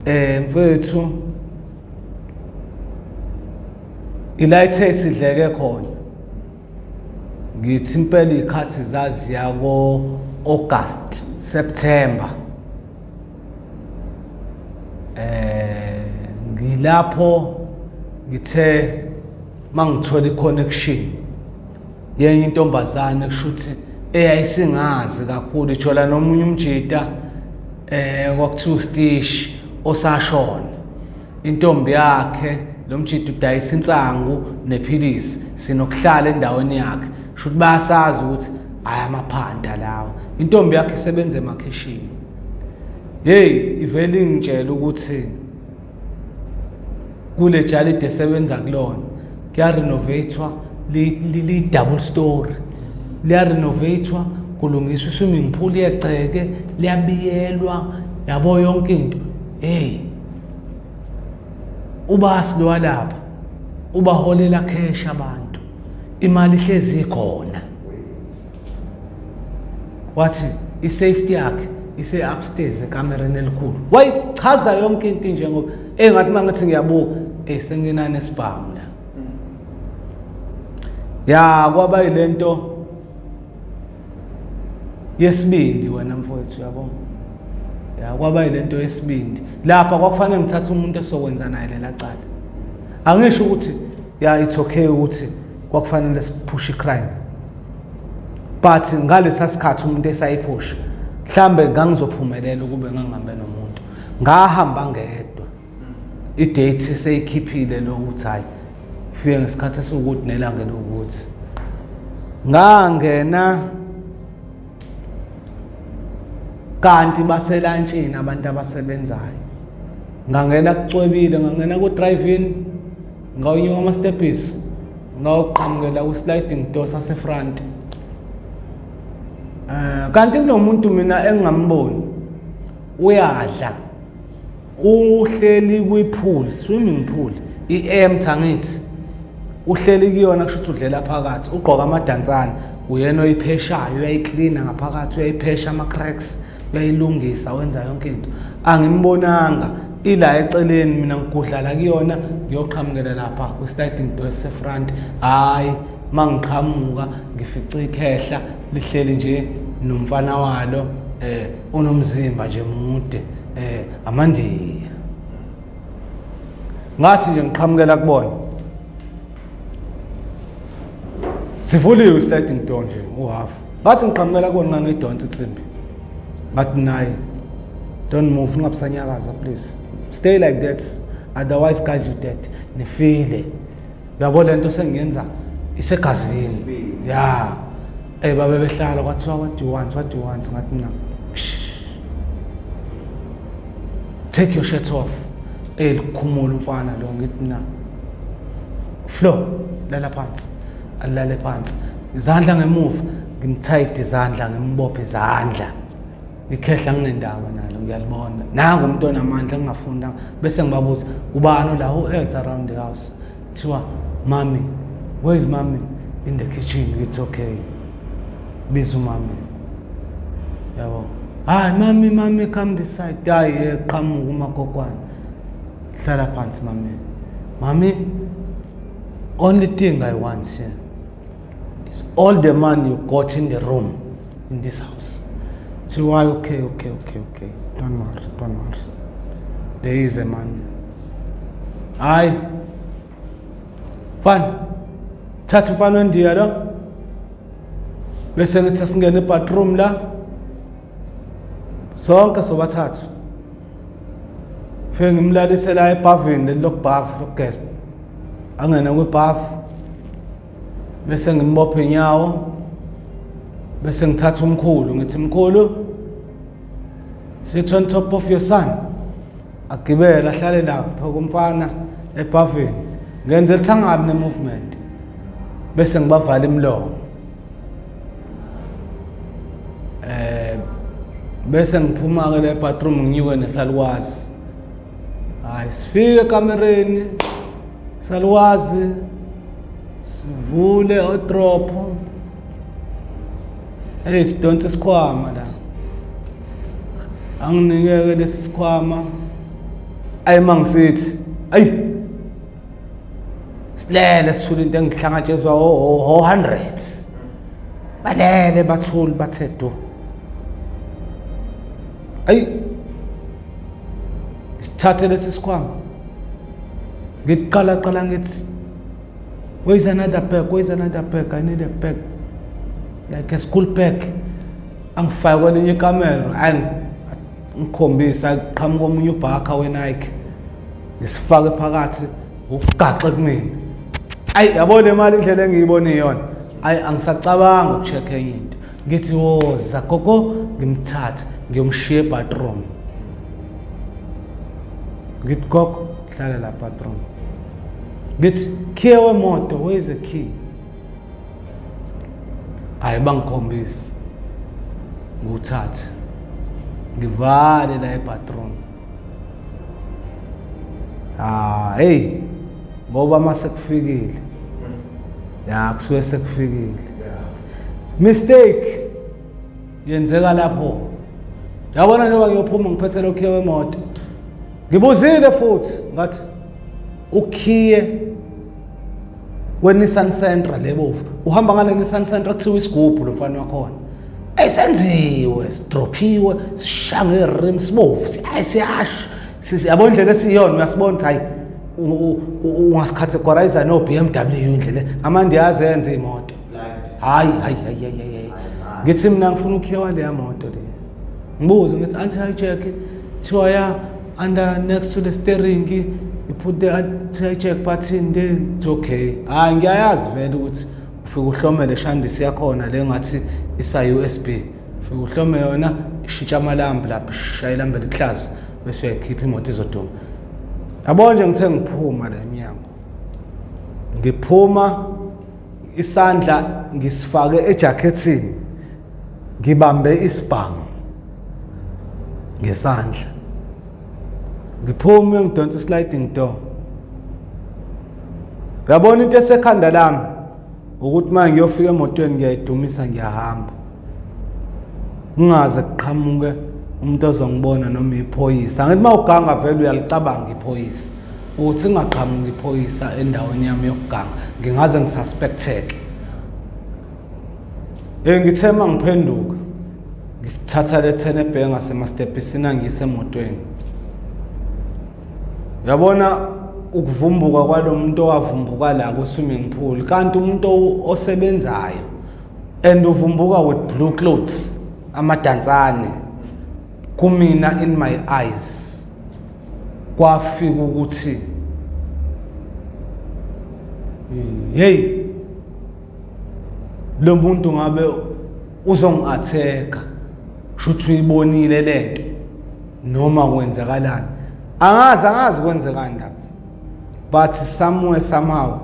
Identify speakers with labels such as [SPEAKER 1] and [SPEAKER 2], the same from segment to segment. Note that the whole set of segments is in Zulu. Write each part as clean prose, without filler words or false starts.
[SPEAKER 1] Mfethu, ilayithe sidleke khona. Ngithi impela ikhathi zaziya ko August, September. Ngilapho ngithe mangithola i-connection yenye intombazane, kushuthi eyayisingazi kakhulu, ijola nomunye umjita kwakuthiwa uStish osashona. Intombi yakhe lo mjita udayisa insangu nephilisi, sinokuhlala endaweni yakhe, shuthi bayasazi ukuthi hhayi amaphanta lawa. Intombi yakhe isebenza emakhishini. Hey, ivele ingitshela ukuthi kule jalide esebenza kulona kuya-renovathwa, li-double story, liya-renovathwa, kulungiswa i-swimming pool yegceke, liyabiyelwa, yabo yonke into. Hey, ubasi lo walapha ubaholela cash abantu, imali ihlezi ikhona. Wathi i-safety yakhe ise-upstairs ekamereni elikhulu. Wayichaza yonke into njengoba engathi uma ngithi ngiyabuka, senginani esibhamu la. Ya, kwaba yilento yesibindi wena mfowethu, uyabo. Ya, kwaba yilento yesibindi. Lapha kwakufanele ngithathe umuntu esokwenza naye lela cala. Angisho ukuthi ya it's okay ukuthi kwakufanele siphushe i-crime, but ngalesa sikhathi umuntu esayiphusha mhlambe ngangizophumelela ukube ngangihambe nomuntu. Ngahamba ngedwa, i-date seyikhiphile lo ukuthi hayi fike ngesikhathi esiwukuthi nelanga elokuthi ngangena, kanti baselantshini abantu abasebenzayo. Ngangena kucwebile, ngangena ku-drive-in, ngawunyuka ama-stepis, ngawuqhamukela ku-sliding door sase-front. Kanti kunomuntu mina engingamboni uyadla, uhleli kwi-pool, swimming pool i-empty, angithi uhleli kuyona, kusho ukuthi udlela phakathi, ugqoka amadansane, uyena oyipheshayo, uyayiklina ngaphakathi, uyayiphesha ama-cracks, uyayilungisa, wenza yonke into. Angimbonanga, ila eceleni, mina ngigudlala kuyona, ngiyoqhamukela lapha kwi-sliding door esefront. Hhayi, mangiqhamuka ngifice ikhehla lihleli nje nomfana walo, onomzimba nje mude, amandiya. Ngathi nje ngiqhamukela kubona, sivuliwe i-sliding door nje uhalf. Ngathi ngiqhamukela kubona, ngangidonsa insimbi, ngathi nayi, "Don't move, ungabusanyakaza, please stay like that, otherwise guys you dead, nifile." Uyabo lento sengiyenza isegazini.
[SPEAKER 2] Isibili.
[SPEAKER 1] Ya, babe behlala, kwathiwa, "What do you want? What do you want?" Ngathi mina, "Shh. Take your shirt off." Likhumula umfana lo. Ngithi mina, "Floor, lala phansi." Alale phansi, izandla ngemuva, ngimthayide izandla, ngimbophe izandla. Ikhehla nginendaba nalo, ngiyalibona nangu umuntu onamandla engingafunda. Bese ngibabuza, "Ubani la? Who else around the house?" Kuthiwa, "Mami." "Where is mami?" "In the kitchen." Ngithi, "Okay, biza umami." Yabo, "Hayi mami, mami, come this side." Hayi, eqhamuka umagogwane. "Hlala phansi mami. Mami, only thing I want here is all the money you got in the room in this house." So why? Okay, don't worry, don't worry, there is a money." Hayi mfana, thatha umfana wendiya lo. Bese ngithi singene ebathroom la sonke sobathathu, fike ngimlalise la ebhavini leli lokubhavu, lokugeza, angene kwibhavu, bese ngimbophe inyawo, bese ngithatha umkhulu, ngithi, "Mkhulu, sit on top of your son." Agibele, ahlale lapho kumfana ebhavini, ngenze ukuthi angabi ne-movement, bese ngibavala imilomo, bese ngiphuma ke le bathroom, nginyuke nesalukwazi. Hayi, sifike ekamereni, salukwazi, sivule odropho, hey, sidonsa isikhwama la. Anginikeke lesi sikhwama. Ayi mangisithi ayi silele sithule into engihlangatshezwa o hundreds balele bathule bathe du. Ayi sithathe lesi sikhwama ngiqala qala ngithi where is another bag, where is another bag, I need a bag like a school bag. Angifake kwelinye ikamero, ayi ngikhombisa qhamuka omunye ubhakha we-Nike, ngisifake phakathi ugaxe kumina. Ayi yabo le mali indlela engiyibona iyona, ayi angisacabanga uku-check enye into. Ngithi woza gogo, ngimthathe ngiyomshiya ebathroom. Ngithi gogo hlala la bathroom. Ngithi khiye wemoto, where is the key? Hayi bangikhombisa, ngiwuthathe ngivale la ebathroom. Ah hey, ngoba mase kufikile ya kusuke sekufikile. Mistake yenzeka lapho, yabona njengoba ngiyophuma ngiphethe lokhiye wemoto, ngibuzile futhi ngathi ukhiye we-Nissan Sentra lebovu uhamba ngale Nissan Sentra kuthiwa isigubhu lo mfana wakhona esenziwe sidrophiwe sishaya ngerim sibovu siyasha siyabona indlela esiyona uyasibona ukuthi hayi ungasikhategorize no BMW indlela amandi yazenza imoto. Hayi hayi hayi hayi, ngithi mina ngifuna ukhiwa leya moto le. Ngibuze ngithi anti hijack thiwa ya under next to the steering you put the anti hijack button there. It's okay, hayi ngiyayazi vele ukuthi ufike uhlomele shandisi yakhona le ngathi isa USB, ufike uhlome yona ishintsha amalambu lapha, ishaya ilambu elihlaza bese uyayikhipha imoto izoduma. Yabo nje ngithe ngiphuma la emnyango, ngiphuma isandla ngisifake ejakhethini ngibambe isibhamu ngesandla, ngiphume ngidonsa sliding door. Uyabona into esekhanda lami ukuthi manje ngiyofika emotweni ngiyayidumisa ngiyahamba, ngingaze kuqhamuke umuntu ozongibona noma iphoyisa. Angithi uma uganga vele uyalicabanga iphoyisa ukuthi ingaqhamuki iphoyisa endaweni yami yokuganga ngingaze ngisuspecteke. Ngithe uma ngiphenduka ngithatha le thene ebheke ngasemastebhisini angiyise emotweni. Uyabona ukuvumbuka kwalo muntu owavumbuka la kwi-swimming pool, kanti umuntu osebenzayo and uvumbuka with blue clothes amadansane. Kumina in my eyes kwafika ukuthi hey, lo muntu ngabe uzongi-attack-a, kusho ukuthi uyibonile lento noma kwenzakalani, angazi angazi kwenzekani lapha, but somewhere somehow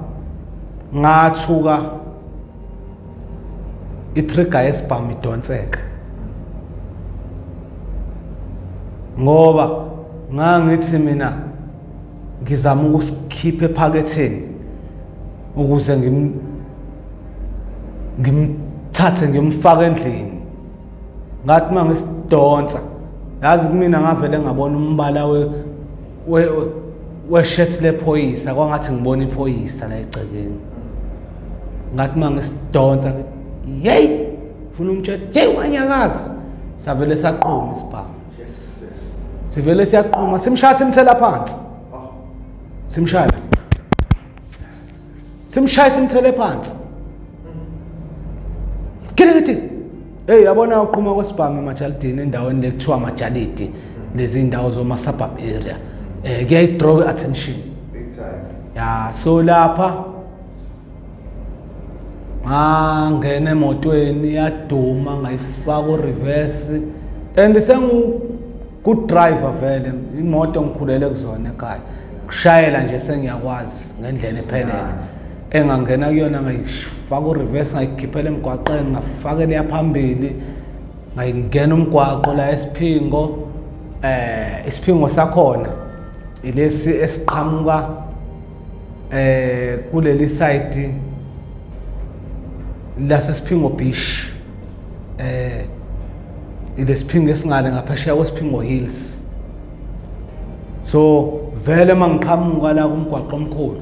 [SPEAKER 1] ngathuka i-trigger yesibhamu idonseka, ngoba ngangithi mina ngizama ukusikhipha ephaketheni ukuze ngimthathe ngimfake endlini. Ngathi uma ngisidonsa, yazi kumina ngavele ngabona umbala we-shirt lephoyisa, kwangathi ngibona iphoyisa la egcekeni. Ngathi uma ngisidonsa, yeyi funa umtshela, yeyi wanyakazi, savele saqhuma isibhamu. Sivele siyaqhuma simshaya simthela phansi, simshaya simshaya simthele phansi kilikiti. Hey, yabona uqhuma kwesibhamu emajalidini endaweni lekuthiwa amajalidi, lezi ndawo zoma suburb area, kuyayi-draw i-attention
[SPEAKER 2] big time.
[SPEAKER 1] Ya, so lapha ngangena emotweni yaduma ngayifaka u-reverse and sengu good driver vele, imoto ngikhulele kuzona ekhaya, kushayela nje sengiyakwazi ngendlela ephelele. Engangena kuyona ngayifaka u-reverse ngayikhiphela emgwaqeni ngafakela yaphambili ngayingena umgwaqo la esiphingo. Isiphingo sakhona ilesi esiqhamuka kuleli side lasesiphingo beach, ilesiphingo esingale ngaphesheya kwesiphingo hills. So vele mangiqhamuka la kumgwaqo omkhulu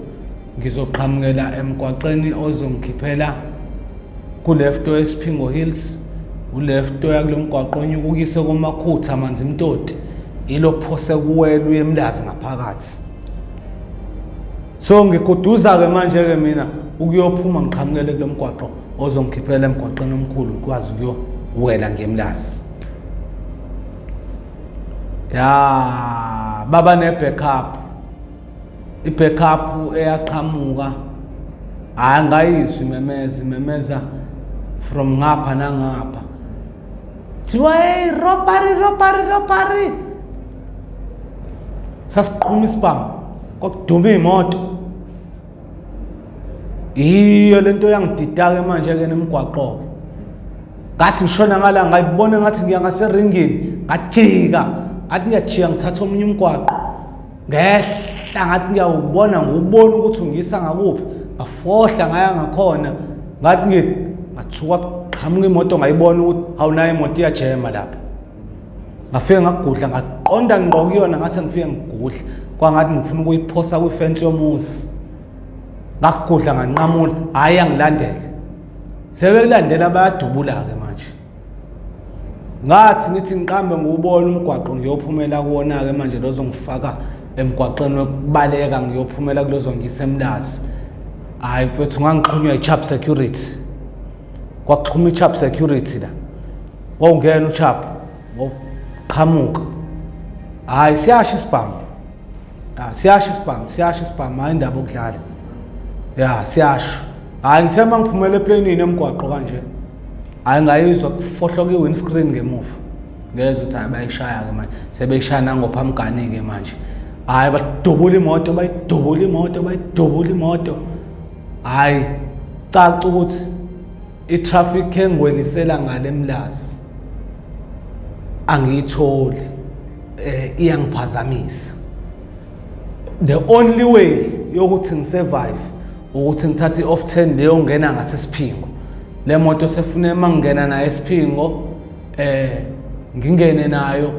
[SPEAKER 1] ngizoqhamukela emgwaqeni ozongikhiphela ku-left oyeSiphingo Hills, u-left oya kulo mgwaqo onyuka ukuyise koMakhutha Manzimtoti, ilo phose kuwela uye eMlazi ngaphakathi. So ngiguduza-ke manje-ke mina ukuyophuma ngiqhamukele kulo mgwaqo ozongikhiphela emgwaqeni omkhulu ngikwazi ukuyowela ngemlazi. Ya baba ne-backup, i-backup eyaqhamuka, hhayi ngayizwa imemeza, imemeza from ngapha nangapha, kuthiwa hey, robbery, robbery, robbery. Sasiqhuma isibhamu, kwakuduma iy'moto. Yiyo lento yangidida-ke manje-ke nemigwaqo-ke. Ngathi ngishona ngala ngayibona ngathi ngiya ngaseringini, ngajika, ngathi ngiyajika ngithatha omunye umgwaqo, ngehla ngathi ngiyawubona ngiwubona ukuthi ungiyisa ngakuphi, ngafohla ngaya ngakhona, ngathi ngithi ngathuka kuqhamuka imoto ngayibona ukuthi hawu nayo imoto iyajema lapha. Ngafike ngagudla ngaqonda ngqo kuyona, ngase ngifike ngigudla kwangathi ngifuna ukuyiphosa kwifensi yomuzi, ngakugudla nganqamula, hhayi yangilandela. Sebekulandela bayadubula-ke manje. Ngathi ngithi ngiqambe ngiwubona umgwaqo ngiyophumela kuwona-ke manje lozongifaka emgwaqeni wokubaleka ngiyophumela kulozongiyisa eMlazi. Hhayi mfethu ngangixhunywa i-Chubb Security. Kwakuxhuma i-Chubb Security la. Wawungena uChubb, wawuqhamuka. Hhayi siyasha isibhamu. Ya siyasha isibhamu, siyasha isibhamu, hhayi indaba okudlala. Ya siyasha. Hhayi ngithe uma ngiphumela eplanini emgwaqo kanje. Hhayi ngayizwa kufohloka i-windscreen ngemuva. Ngezwa ukuthi hhayi bayishaya-ke manje. Sebeyishaya nangophamgani-ke manje. Hhayi badubula imoto, bayidubula imoto, bayidubula imoto. Hhayi caca ukuthi i-traffic engwelisela ngale Mlazi angiyitholi, iyangiphazamisa. The only way yokuthi ngisurvive ukuthi ngithathe i-off turn leyo ngena ngaseSiphingo. Le moto sefune uma ngingena nayo eSiphingo, ngingene nayo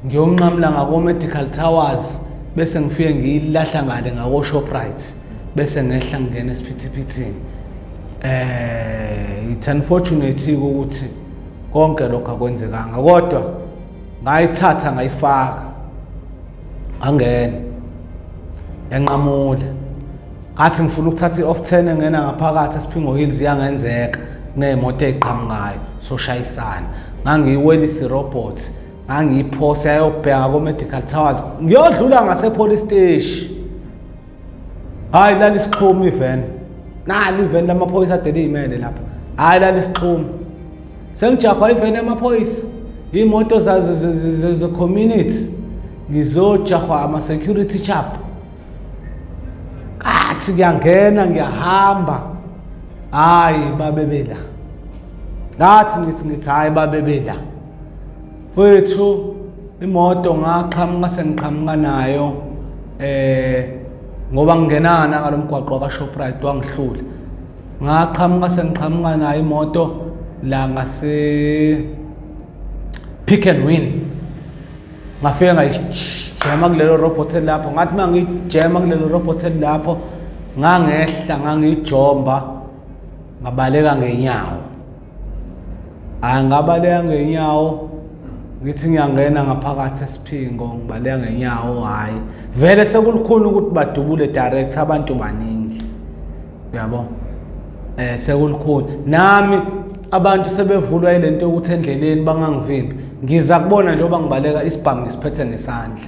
[SPEAKER 1] ngiyonqamula ngako-Medical Towers, bese ngifike ngiyilahla ngale ngako-Shoprite, bese ngehla ngingena esiphithiphithini. It's unfortunate ukuthi konke lokho akwenzekanga, kodwa ngayithatha ngayifaka angena yanqamula. Ngathi ngifuna ukuthatha i-off turn engena ngaphakathi eSiphingo Hills, iyangenzeka kuney'moto ey'qhamukayo soshayisana. Ngangiyiwelisa irobot, ngangiyiphosa yayobheka ko-Medical Towers, ngiyodlula ngase-police station. Hhayi lalisixhuma iveni, nali iveni lamaphoyisa ade liyimele lapha. Hhayi lalisixhuma, sengijahwa iveni yamaphoyisa, iy'moto ze-community, ngizojahwa ama-security chap. Ngathi ngiyangena ngiyahamba, hhayi babebela. Ngathi ngithi hhayi babebela. Mfethu imoto ngaqhamuka sengiqhamuka nayo ngoba ngingenana ngalomgwaqo waka-Shoprite wangihlula. Ngaqhamuka sengiqhamuka nayo imoto la ngase Pick and Win. Ngafike ngayijema kulelo robot elapho, ngathi uma ngijema kulelo robot elapho ngangehla ngangijomba ngabaleka ngenyawo. Hhayi ngabaleka ngenyawo, ngithi ngiyangena ngaphakathi eSiphingo ngibaleka ngenyawo. Hhayi vele sekulukhuni ukuthi badubule direct, abantu baningi uyabo. Sekulukhuni nami abantu sebevulwa ilento yokuthi endleleni bangangivimbi. Ngiza kubona njengoba ngibaleka isibhamu ngisiphethe ngesandla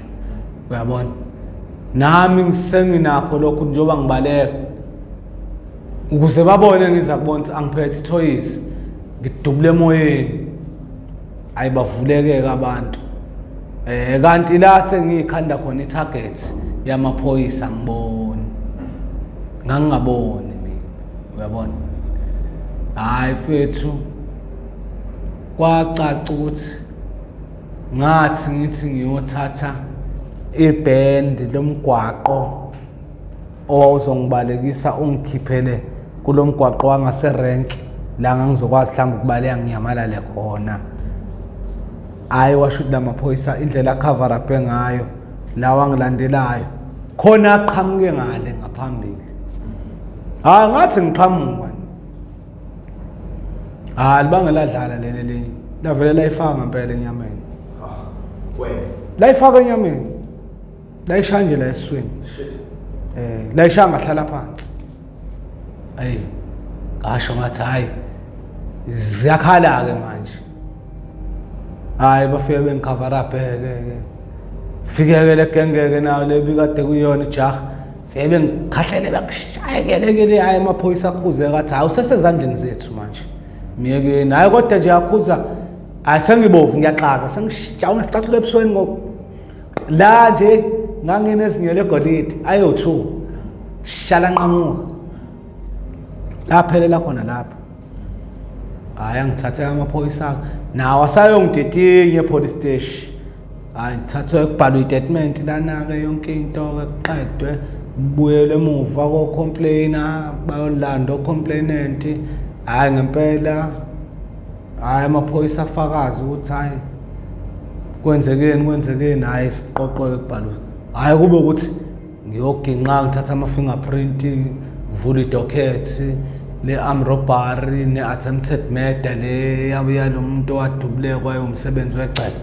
[SPEAKER 1] uyabona. Nami senginakho lokhu njengoba ngibaleka ukuze babone ngiza kubona ukuthi angiphethe ithoyisi, ngidubule emoyeni. Ayi bavulekeka abantu. Kanti la sengiyikhanda khona i-target yamaphoyisa ngiboni, ngangingaboni mina uyabona. Hhayi mfethu kwacaca ukuthi ngathi ngithi ngiyothatha ibhendi lomgwaqo owawuzongibalekisa ungikhiphele kulo mgwaqo wangaserenki la ngangizokwazi mhlawumbe ukubaleka nginyamalale khona. Hhayi washo ukuthi la maphoyisa indlela a-cover up ngayo Lawa ngilandelayo khona aqhamuke ngale ngaphambili. Hayi ngathi ngiqhamuka. Hayi libange ladlala leli elinye. Lavele layifaka ngempela enyameni.
[SPEAKER 2] Ah, wena.
[SPEAKER 1] Layifaka enyameni. Layishaya nje la esiswini.
[SPEAKER 2] Shit.
[SPEAKER 1] Layishaya ngahlala phansi. Ayi. Ngasho ngathi hayi ziyakhala ke manje. Hayi bafike bengicover up ke ke. Fikeke le gengeke nayo le bikade kuyona ijaha. Fike bengikhahlele bangishayekele ke le hayi amaphoyisa akhuze kathi hayi usesezandleni zethu manje. Miyekeni hayi kodwa nje akhuza hayi sengibovu ngiyaxaza sengishawa ngesicathulo ebusweni ngoba la nje nganginezinyo legolide ayo-2 shala nqamuka laphelela khona lapho. Hayi angithathe amaphoyisa nawo asayongididinye epolice station. Hayi ngithathwe kubhalwe i-statement lana-ke yonke into-ke kuqedwe kubuyelwe emuva ko-complainer bayolanda o-complainant. Hhayi ngempela hhayi amaphoyisa afakaza ukuthi hhayi kwenzekeni kwenzekeni hhayi siqoqwe-ke kubhalwe. Hhayi kube ukuthi ngiyoginqa ngithatha ama-fingerprint ngivule i-docket le-arm robbery ne-attempted murder le yalo muntu owadubuleka wayewumsebenzi wegceke.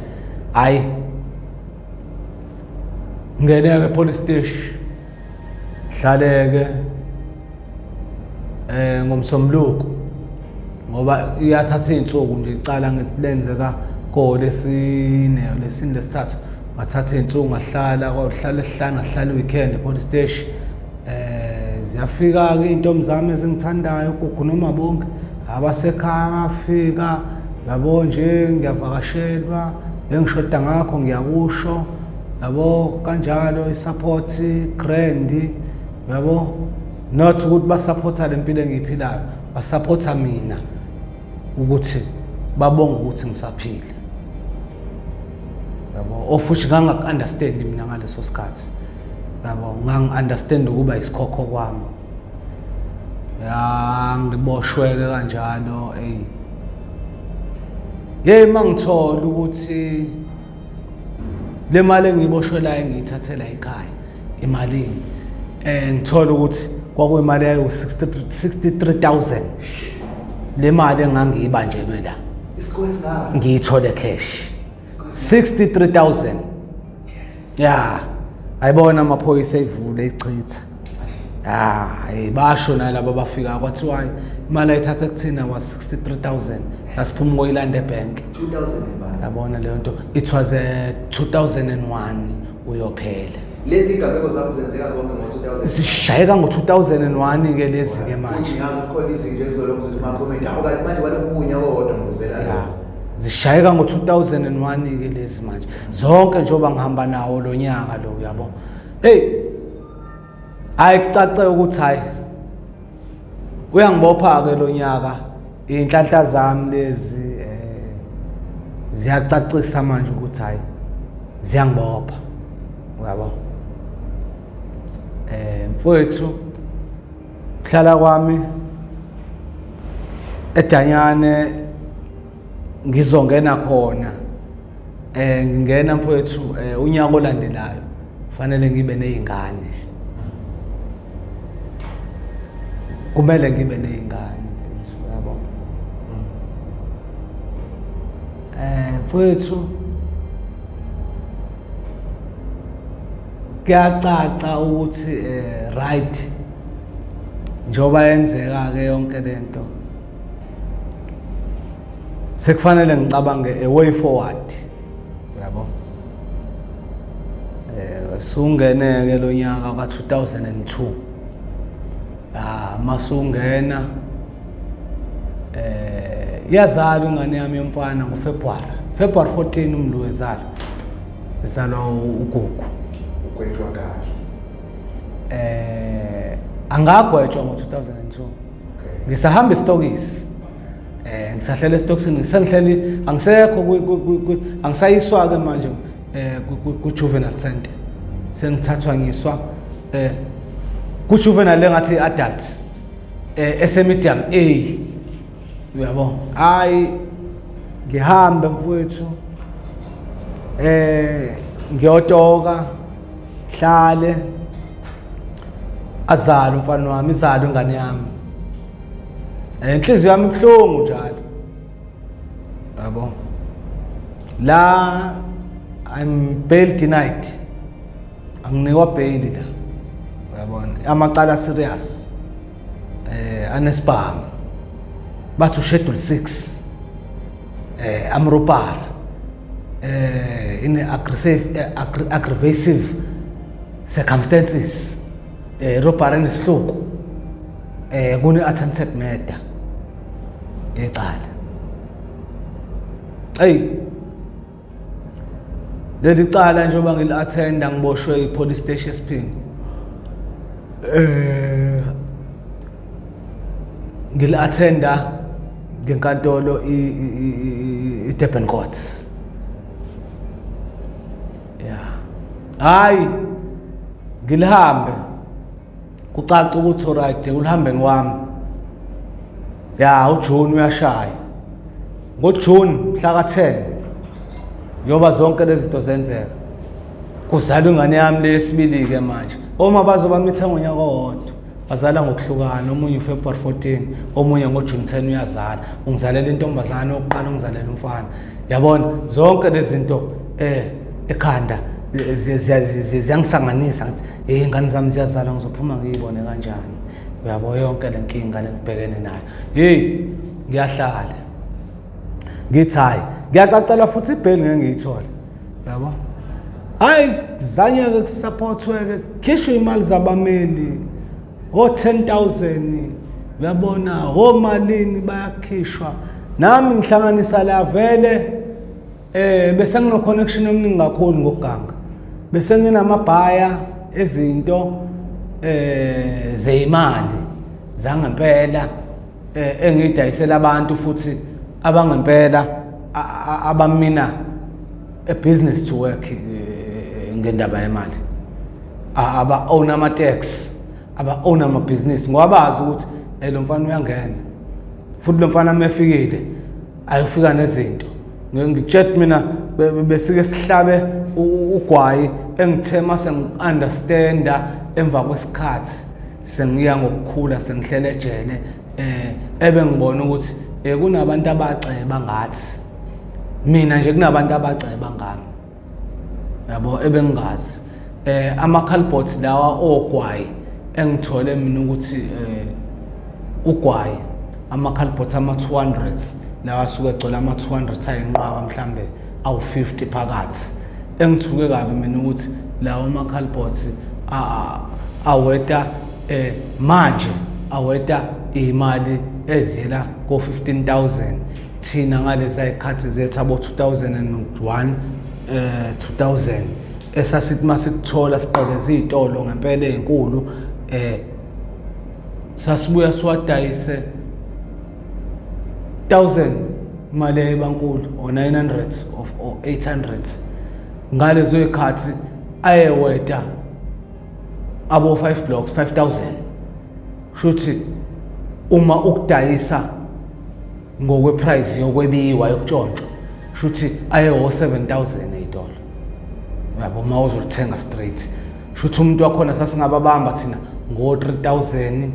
[SPEAKER 1] Hhayi ngingeneke e-police station hlaleke ngomsombuluko ngoba iyathatha iy'nsuku nje icala lenzeka kolesine lesine lesithathu ngathatha iy'nsuku ngahlala kwahlala esihlanu ngahlala i-weekend e-police station. Ziyafika-ke iy'ntombi zami ezingithandayo uGugu noMabonke abasekhaya bafika yabo nje ngiyavakashelwa engishoda ngakho ngiyakusho yabo kanjalo i-support grand yabo not ukuthi basupporta le mpilo engiyiphilayo basupporta mina ukuthi babonga ukuthi ngisaphila yabo ofuthi ngangaku-understand mina ngaleso sikhathi yabo ngangi-understand ukuba isikhokho kwami ya ngiboshweke kanjalo eyi yeyi uma ngithola ukuthi le mali engiyiboshwelayo ngiyithathela ekhaya imalini ngithola ukuthi kwakuyimali yayo 63000 le mali engangiyibanjelwe la ngiyithole cash 63000. Ya ayibona amaphoyisa eyivule ichitha. Hayi basho nalabo abafika kwathiwa hayi imali ayithatha kuthina was 63000 sasiphuma koyilanda ebank
[SPEAKER 2] 2000
[SPEAKER 1] yabona leyo nto it was 2001 uyophela.
[SPEAKER 2] Lezi gameko zakho zenzeka zonke ngo-2000
[SPEAKER 1] zishayeka ngo-2001 ke lezi ke manje.
[SPEAKER 2] Uthi ngazi kukhona izinto ezizolokhu zithi ma-comment awu kanti manje kwalokhu kuwunyaka owodwa ngibuzela
[SPEAKER 1] ya zishayeka ngo-2001 ke lezi manje zonke njengoba ngihamba nawo lo nyaka lo uyabo. Hey hayi kucace ukuthi hayi uyangibopha ke lo nyaka inhlanhla zami lezi ziyacacisa manje ukuthi hayi ziyangibopha uyabo. Mfowethu kuhlala kwami eDanyane ngizongena khona ngingena mfowethu unyaka olandelayo fanele ngibe nezingane kumele ngibe nezingane mfowethu uyabo. Mfowethu kuyacaca ukuthi right njengoba yenzeka ke yonke lento sekufanele ngicabange a way forward uyabo. Sungeneke lo nyaka ka 2002 masungena yazalwa ingane yami yomfana ngoFebruary February 14 umlu ezalwa ezalwa uGugu.
[SPEAKER 2] Ugwetshwa ngakhi?
[SPEAKER 1] Angagwetshwa ngo-2002 ngisahamba isitokisi ngisahlela esitokisini ngisengihleli angisekho angisayiswa ke manje ku juvenile center sengithathwa ngiswa ku juvenile lengathi adults ese medium A uyabo. Hayi ngihambe mfowethu ngiyotoka Hlale azale umfana wami, izale ingane yami. Inhliziyo yami ibuhlungu njalo. Yabo. La I'm bail denied. Anginikwa bail la. Uyabona? Amacala serious. Anesibhamu. Bathi uschedule 6. Amrobara. In aggressive aggravative circumstances. Robbery nesihluku. Kune attempted murder. Yecala. Hey, leli cala njengoba ngili-attenda ngiboshwe i-police station eSiphingo. Ngili-attenda ngenkantolo i-Durban Courts. Yeah. Hayi ngilihambe kucaca ukuthi right ulihambeni kwami. Ya uJune uyashaya. NgoJune mhla ka-10 njengoba zonke lezi zinto zenzeka kuzalwa ingane yami leyesibili ke manje. Oma bazoba mitha ngonyaka owodwa, bazala ngokuhlukana, omunye uFebruary 14, omunye ngoJune 10 uyazala. Ungizalela intombazane oqala, ungizalela umfana. Yabona zonke lezi zinto ekhanda ziyangisanganisa, ngithi hey, ingane zami ziyazala, ngizophuma ngiyibone kanjani? Uyabo yonke le nkinga lengibhekene nayo. Hey, ngiyahlala ngithi hayi, ngiyacacela futhi ibheli ngeke ngiyithole. Yabo, hayi kuzanyeke kusupportwe-ke, kukhishwe imali zabameli o-10,000, uyabona, omalini bayakhishwa. Nami ngihlanganisa la vele bese ngino connection omningi kakhulu ngokuganga, bese nginamabhaya ezinto zeyimali zangempela engiyidayisela abantu futhi abangempela abamina a business to work ngendaba yemali, aba own ama tax, aba own ama business, ngoba bazi ukuthi lo mfana uyangena futhi lo mfana mefikile ayofika nezinto. Ngikutshela mina besike sihlabe ugwayi engithe mase ngi-understanda emva kwesikhathi sengiya ngokukhula sengihlele ejele ebe ngibona ukuthi kunabantu abaceba ngathi mina nje, kunabantu abaceba ngami, yabo, ebengingazi ama-cardboards lawa ogwayi engithole mina ukuthi ugwayi ama-cardboards ama-200 lawa asuke egcwele ama-200 ayinqaba mhlambe awu-50 phakathi. Engithuke kabi mina ukuthi lawo ma-cardboards aweta manje aweta imali eziyela ko-15,000 thina ngalezi ayikhathi zethu abo 2001 2000 esasithi masikuthola siqekeza izitolo ngempela ezinkulu, sasibuya siwadayise 1000 imali ebankulu or 900 of or 800 ngalezo zikhathi ayeweta abo 5 blocks 5000. Shuthi uma ukudayisa ngokweprice yokwebiwa yokutshontshwa, shuthi ayewo 7000 eyitolo, uyabo, uma uzolithenga straight. Shuthi umuntu wakhona sasingababamba thina ngo 3000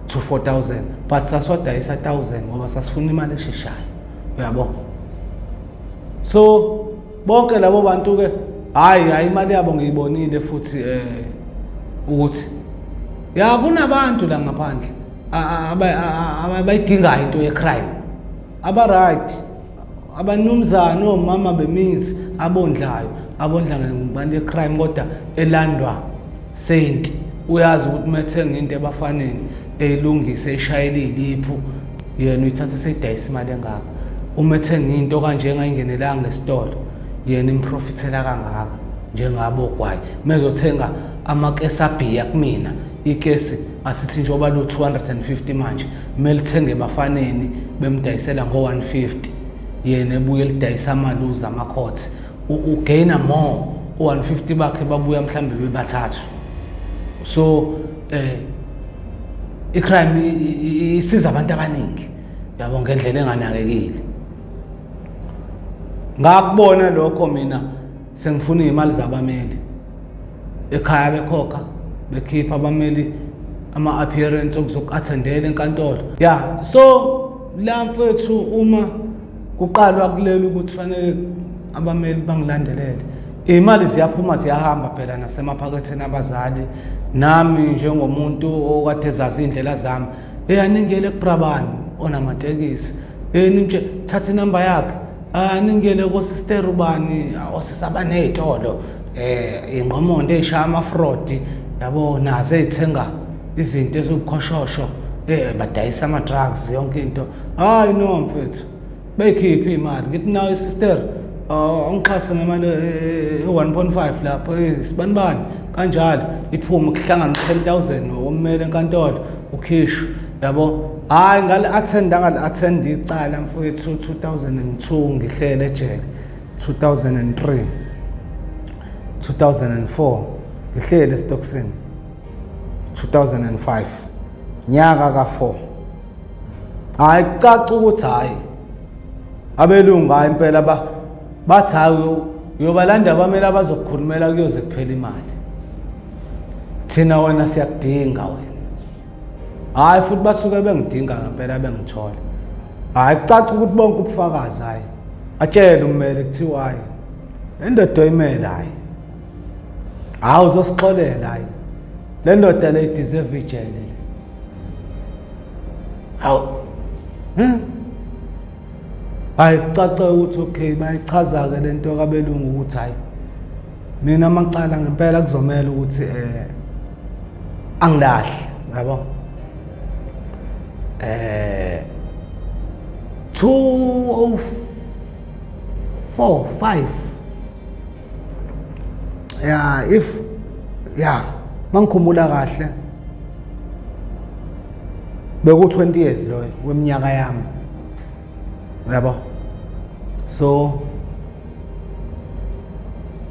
[SPEAKER 1] to 4000, but sasiwadayisa 1000 ngoba sasifuna imali esheshayo, uyabo. So bonke labo bantu ke, hayi hayi, imali yabo ngiyibonile futhi ukuthi ya kunabantu la ngaphandle abayidingayo into ye-crime, aba-right, abanumzane, omama bemizi abondlayo, abondla ngemali ye-crime, kodwa elandwa senti. Uyazi ukuthi uma ethenga into ebafaneni eyilungise ishayele iliphu, yena uyithatha seyidayisa imali engaka. Uma ethenga into kanje engayingenelanga esitolo, yena improfithela kangaka. Njengabo gwayi, mezothenga amakesi abhiya kumina, ikesi asithi njengoba lo 250 manje, melithenge ebafaneni bemdayisela ngo-150, yena ebuye elidayisa amaluza amakhothi, ugaina more u-150 bakhe, babuya mhlambe bebathathu. So i-crime isiza abantu abaningi, yabo, ngendlela enganakekile. Ngakubona lokho mina sengifuna iy'mali zabameli. Ekhaya bekhokha bekhipha abameli ama-appearance okuzoku-athendela enkantolo. Ya, so la mfethu uma kuqalwa kuleli ukuthi fanele abameli bangilandelele, iy'mali ziyaphuma ziyahamba phela nasemaphaketheni abazali. Nami njengomuntu okade ezazi iy'ndlela zami, eyi aningiyele kuBrabani onamatekisi, eyi nimtshe thatha inamba yakhe, aningiyele kosister ubani osisi abaney'tolo ingqomondo ey'shaya ama-fraud, yabo, nazo ey'thenga izinto eziwukhoshosho, badayisa ama-drugs yonke into. Hayi no mfethu, beyikhiphe iy'mali. Ngithi nayo isister angixhase ngemali e-1.5 lapho isibanibani kanjalo, iphume kuhlangana u-10,000 wommeli enkantolo ukhishwe, yabo. Hhayi ngali-attenda ngali-attenda icala mfowethu 2002 ngihlele ejele, 2003 2004 ngihlele esitokisini, 2005 nyaka ka-4. Hhayi kucaca ukuthi hhayi abelungu hhayi impela bathi hhayi uyobalanda abameli abazokukhulumela kuyoze kuphela imali, thina wena siyakudinga wena. Hhayi futhi basuke bengidinga ngempela bengithola. Hhayi kucaca ukuthi bonke ubufakazi, hhayi atshele ummeli kuthiwa hhayi le ndoda oyimele, hhayi hhayi uzosixolela, hhayi le ndoda le ideserve ijele le. Hawu, hhayi kucace ukuthi okay bayichaza-ke le nto kabelungu ukuthi hhayi mina amacala ngempela kuzomela ukuthi angilahle, yabo. 204 5 ya if ya mangikhumbula kahle beku 20 years loyo weminyaka yami, uyabo. So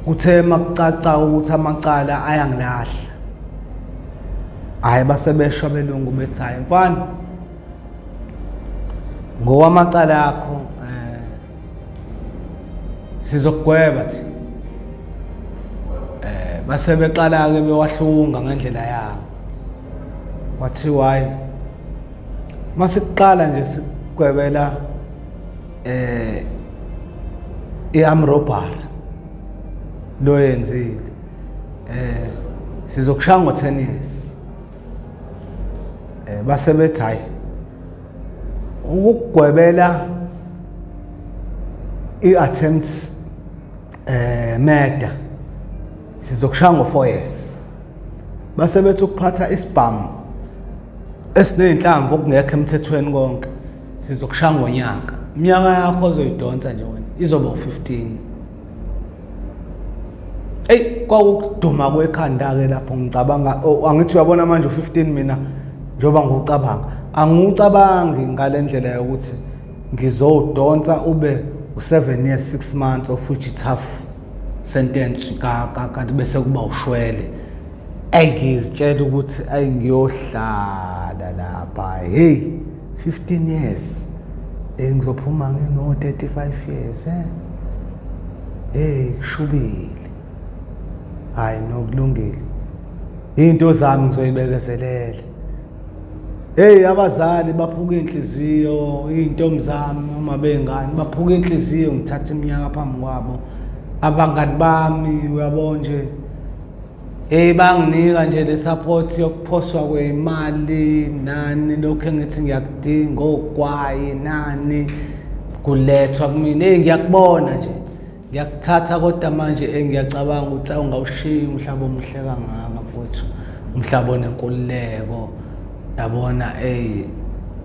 [SPEAKER 1] kuthe makucaca ukuthi amacala ayangilahla, hhayi base besho abelungu bethi hhayi mfana ngokwamacala akho sizokugweba thina. Base beqala-ke bewahlunga ngendlela yabo, kwathiwa hhayi masikuqala nje sikugwebela i-arm robbery lo yenzile, sizokushaya ngo-10 years. Base bethi hhayi ukugwebela i-attempts murder sizokushaya ngo-4 years. Base bethi ukuphatha isibhamu esiney'nhlamvu okungekho emthethweni konke sizokushaya ngonyaka, iminyaka yakho ozoyidonsa nje wena izoba u-15. Eyi kwakukuduma kwekhanda-ke lapho ngicabanga, oh, angithi uyabona manje u-15 mina njengoba ngiwucabanga angiwucabangi ngale ndlela yokuthi ngizowudonsa ube u-7 years 6 months of which it's half sentence kanti bese kuba ushwele. Eyi ngizitshela ukuthi ayi ngiyohlala lapha, hey 15 years ngizophuma ngino-35 years hey kushubile. Hhayi nokulungile, iy'nto zami ngizoyibekezelela. Hey abazali baphuka inhliziyo, iy'ntombi zami uma bey'ngane baphuka inhliziyo, ngithatha iminyaka phambi kwabo. Abangani bami uyabo nje, hey banginika nje le support yokuphoswa kwemali nani lokho engithi ngiyakudinga, ogwayi nani kulethwa kumina. Hey ngiyakubona nje ngiyakuthatha, kodwa manje ngiyacabanga ukuthi awungawushiyi umhlaba omuhle kangaka mfowethu, umhlaba onenkululeko, yabona. Ey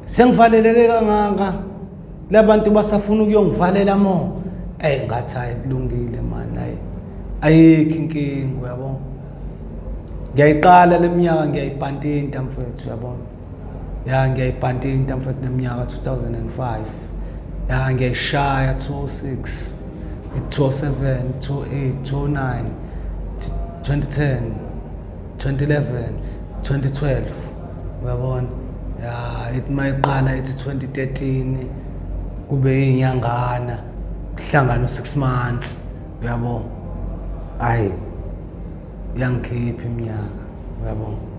[SPEAKER 1] sengivaleleke kangaka, labantu basafuna ukuyongivalela mo. Ey ngathi hayi kulungile man, hayi ayikho inkinga, uyabona. Ngiyayiqala leminyaka ngiyayibhantinta mfowethu, uyabona. Ya ngiyayibhantinta mfowethu leminyaka 2005, ya ngiyayishaya 206, 207, 208, 209, 2010, 2011, 2012, uyabona. Ya ithi mayiqala ithi 2013 kube inyangana kuhlangana u6 months, uyabo. Hayi Yangikhipha iminyaka, uyabo.